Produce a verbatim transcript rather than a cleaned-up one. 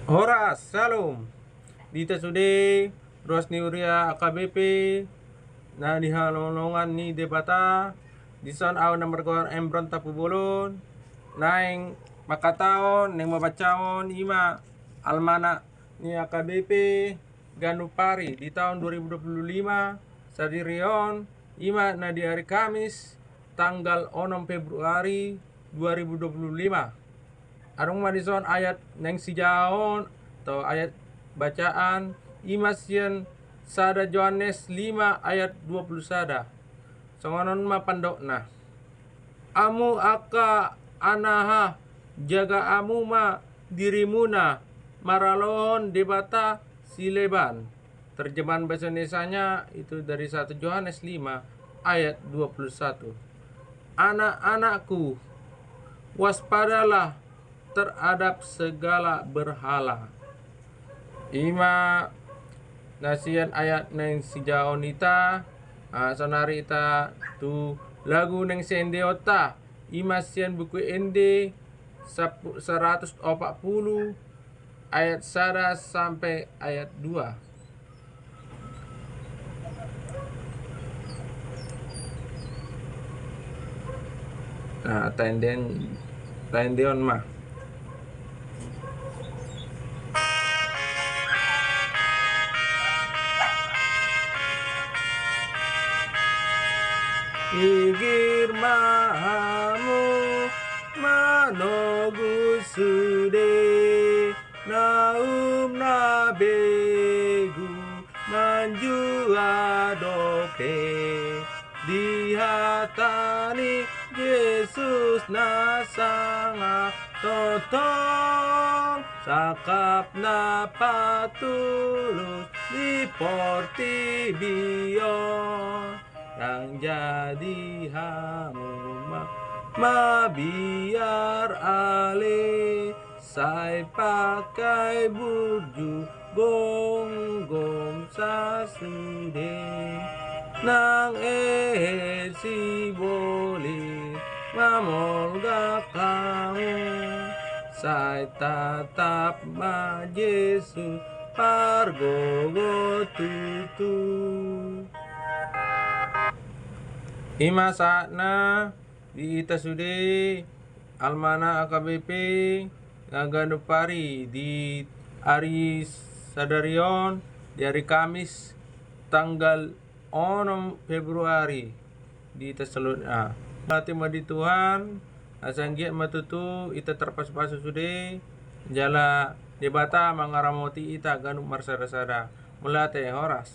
Horas, syalom. Di hita sude ruas ni huria A K B P na dihaholongan ni Debata, dison ahu na margoar Embron Tampubolon, naeng mangkatahon, naeng mambacaon, i ma almanak ni A K B P ganup ari di taon dua ribu dua puluh lima, sadari on, i ma na di ari Kamis, tanggal onom Februari dua ribu dua puluh lima. Adong ma dison ayat naeng sijahaon, atau ayat bacaan, i ma sian sada Johannes lima ayat dua puluh sada. Songon on ma pandokna. Hamu angka anaha, jaga hamu ma dirimuna maralohon debata sileban. Terjemahan bahasa Indonesianya itu dari satu Johannes lima ayat dua puluh satu. Anak-anakku, waspadalah terhadap segala berhala. I ma na sian ayat naeng sijahaon hita, ah, saonari hita tu lagu naeng siendeonta, i ma sian Buku Ende sapu-, saratus opat puluh, ayat sada sampe ayat dua. Nah, taendeon, taendeon ma. Igir ma hamu manogu sude naum na begu manjua dope di hata ni Jesus na sangap tongtong, sangkap na patulus di portibi on. Ndang jadi hamu ma mabiar ale, sai pakai burju gomgom sasude. Nang ehe sibolis mamolgak hamu, sai tatap ma Jesus pargogo tutu. I ma sahatna di hita sude almanak A K B P na ganup ari di ari sadari on, di ari Kamis tanggal onom Februari di hita saluhutna. Mauliate ma di Tuhan, asa anggiat ma tutu hita tarpasupasu sude, jala Debata mangaramoti hita ganup marsadasada. Mauliate, horas.